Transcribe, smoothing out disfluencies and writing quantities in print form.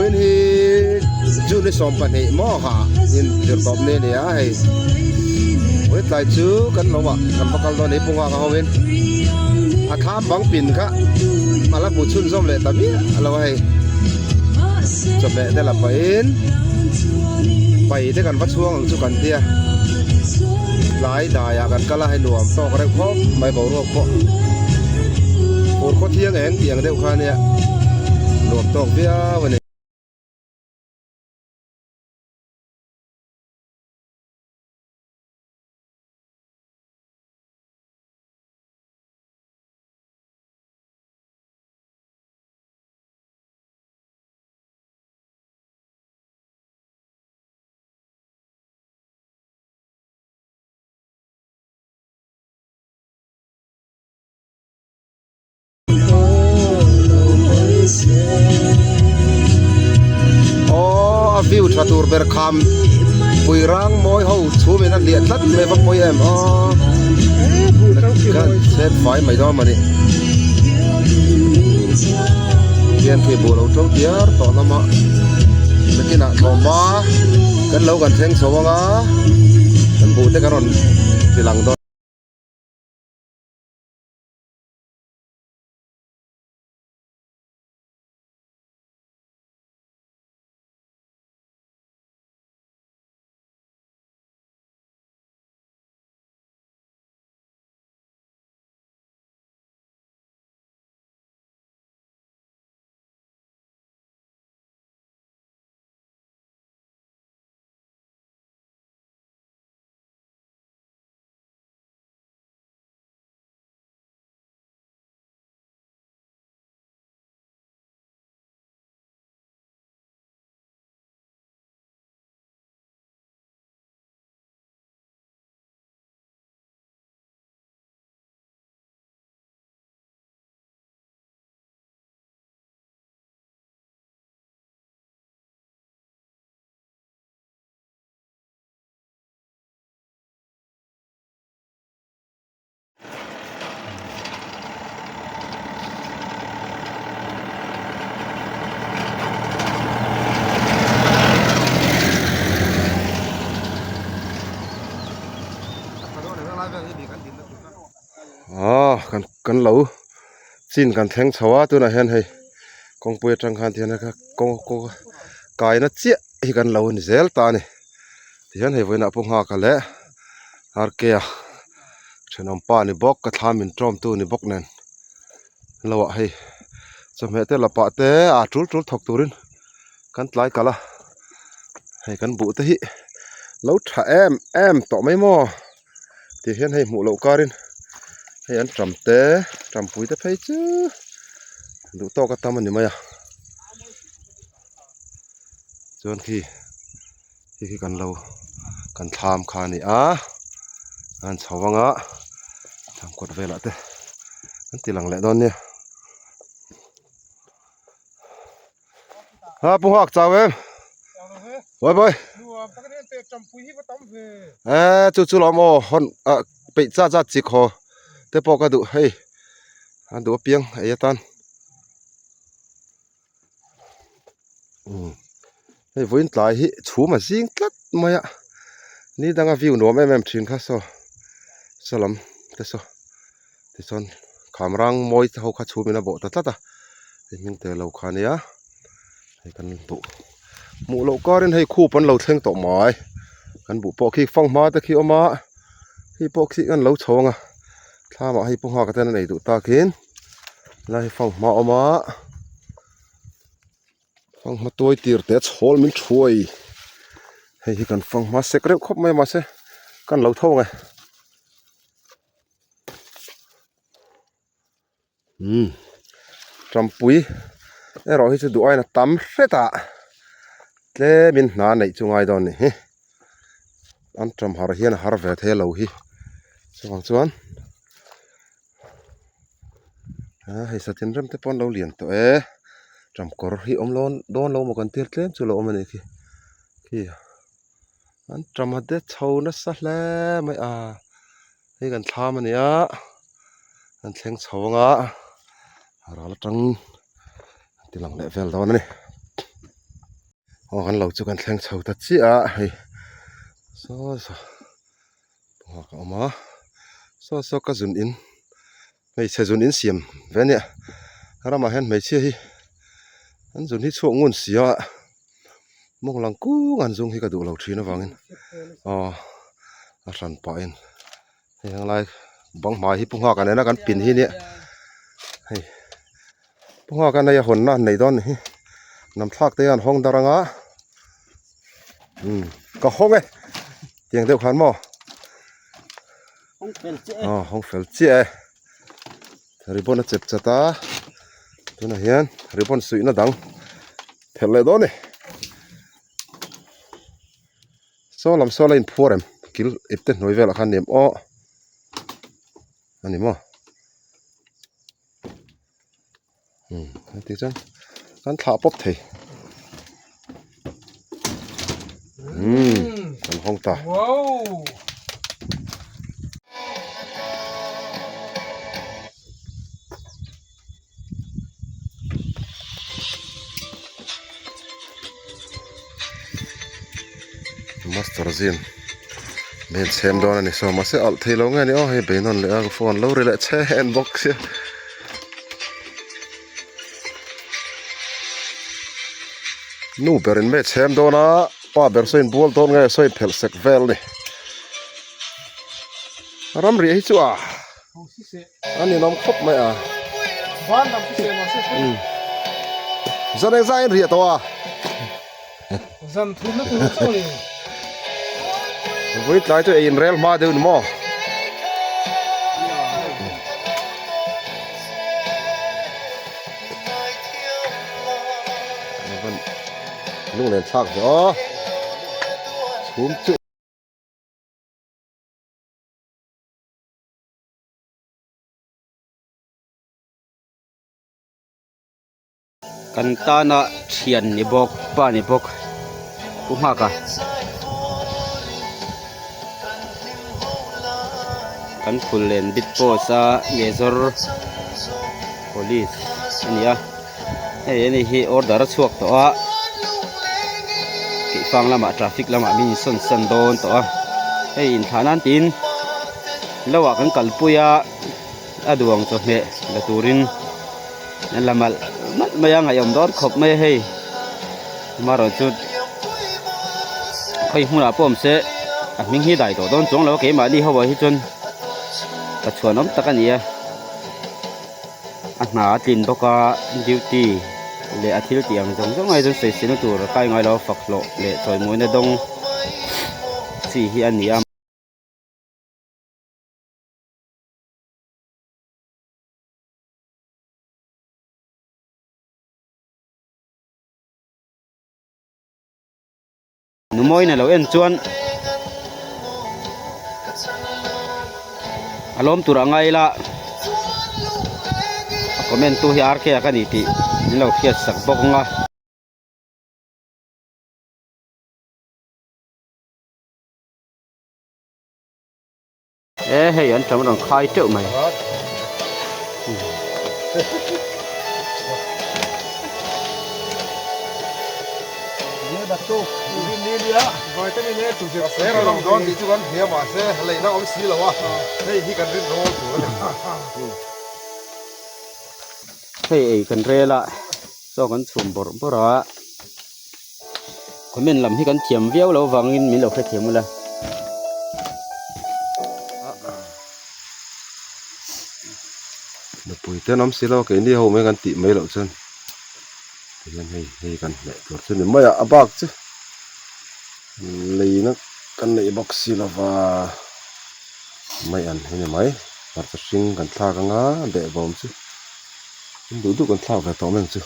Vawiin hi June ni 12 maw ha in zir tawp ni a ni a hei vawiin tlai chu kan lo ah kan va kal dawn a ni pu nghak a ho in a thlam bang pin kha a la hmu chhunzawm leh ta miah lo a hei chawhmeh te la pahin pai te kan va chhuang ang chu kan tia tlai daiah kan kal a hei nuam tawk reuh khawp mai boruak pawh fur khaw thiang eng tih ang deuh kha ania nuam tawk viau a ni. Aw a view tha tur ber kham pui rang mawi ho chhum in a hliah tlat mai va pawi em aw kan chhet fai mai dawn mawni hian khi buh lo to diar tawh hlawm a nakinah tlawmma kan lo kan thleng chho anga kan buh te kan rawn ti lang dawn. Aw kan kan lo chin kan thleng chho a tunah hian hei kawngpui atang khan tihian kawng kawng kaina chiah hi kan lo ni zel ta a ni tihian hei vawiinah pawh nghak a leh R K a thenawm pa ni bawk ka thla min tawm tu ni bawk nen lo ah hei chawhmeh te la pah te a tul tul thawk turin kan tlai kalh a hei kan buh te hi lo tha em em tawh mai maw tih hian hei hmuh loh karin hei an tam te tampui te phei chu duh tawk a tam a ni mai a chuan khi Hei hi kan lo kan thlam kha a ni a an chho anga thlam kawt velah te an ti lang leh dawn nia a pu nghak chau em bye bye e chu chu lawm aw hawn ah peih chat chat chik haw te pawh ka duh hei a duh apiang ei atan. Hei vawiin tlai hi chhum a zing tlat mai a ni danga view nuam em em thin kha saw saw lam te saw tichuan kham rang mawi te ho kha chhum in a bawh ta tlat a hei hming te lo kha ania hei kan buh hmuh loh karin hei khup an lo thleng tawh mai kan buh pawh khi fanghma te khi a awm a hei pawh khi an lo chho ang a thlamah hei pawh nghak atan a nei duh takin lai hi fanghma a awm a. Fanghma tuai tir te chhawl min thuai hei hi kan fanghma sek reuh khawp mai mahse kan lo tho ang e umm tampui erawh hi chu duh aiin a tam hret a tlemin hna neih chu ngai dawn a ni hi an tam har hian a har ve thei lo hi chuvang chuan. A hei satin rem te pawh an lo lian tawh e tangkawr hi awm lo dawn lo maw kan tir tlem chu lo awm a nih khi khi an tam a de chho nasa hle mai a hei kan thlam a ni a an thleng chho ang a ral atang an ti lang leh vel dawn a ni. Aw kan lo chu kan thleng chho ta chiah a hei saw saw nghak a awm a saw saw ka zun in hmeichhe zun in siam ve ania ramah hian hmeichhia hi an zun hi chhuak ngun si a mawng lang kung an zung hi ka duh lo thin avangin aw a hran pahin hei heng lai bang hmai hi pu nghak a nena kan pin hi nia hei. Pu nghak a nei a hawnna an nei dawn ni hi nam thlak te hian hawng dar anga umm ka hawng e tiang deuh khan maw hawng fel chiah e aw hawng fel chiah e ribbon a chep chat a tunah hian ribbon suihna dang phelh leh dawn ni saw lam saw la inphuar em kil ip te hnuai velah khan ni em aw a ni maw. Umm heti chuan kan thlah pawp thei umm kan hawng ta. Master zin min chhem dawn a ni saw mahse alh thei lo nge ni aw hei beinawn leh a ka phone lo ri leh chhen bawk sia nu ber in me chhem dawn a pa ber saw in bual dawn nge saw in phelh sek vel a ni ramriah hi chu a. A ninawm khawp mai a. Zan eng zah in riah tawh a. Zan thum na tur chauh ni. Vui tlai chu ei in rel hma deuh ni maw. Lunglen thlak ve aw. Chhum chu. Kan tana thian ni bawk pa ni bawk pu nghak a kan phul len bit post a major police a ni a hei ani hi order a chhuak tawh a keifang lamah traffic lamah min insawn san dawn tawh a hei inthlah nan tiin lo ah kan kalpui a a duang chawhmeh la turin an la malh malh mai a ngaihawm dawn khawp mai a hei amaherawh chu khawi hmunah pawh awm se a hming hi dai tawh dawn chuang lo a keimahni ho ah hi chuan ka chhuanawm tak a ni a. A hna a tlin bawk a duty leh a thil tih ang zawng zawng ai chuan sawisel na tur a kai ngai lo a fak hlawh leh chawimawina dawng chi hi a ni a. Numawiin a lo en chuan a lawm tur a ngai ila a comment tu hi RK a ka ni tih min lo hriat sak bawk ang a. E hei an ṭam rawn khai teuh mai. Hei ei kan rel a chaw kan chhum bawrh bawrh a. Comment lam hi kan thiam viau lo vangin min lo hrethiam ula. Nupui te an awm si lo a keini ho mai kan tih mai loh chuan tihian hei hei kan hneh tur chu ni mai a a bak chu leina kan neih bawk si lova mai an hi ni mai hmarcha hring kan thlak anga behbawm chu duh duh kan thlak ve tawh mai ang chu.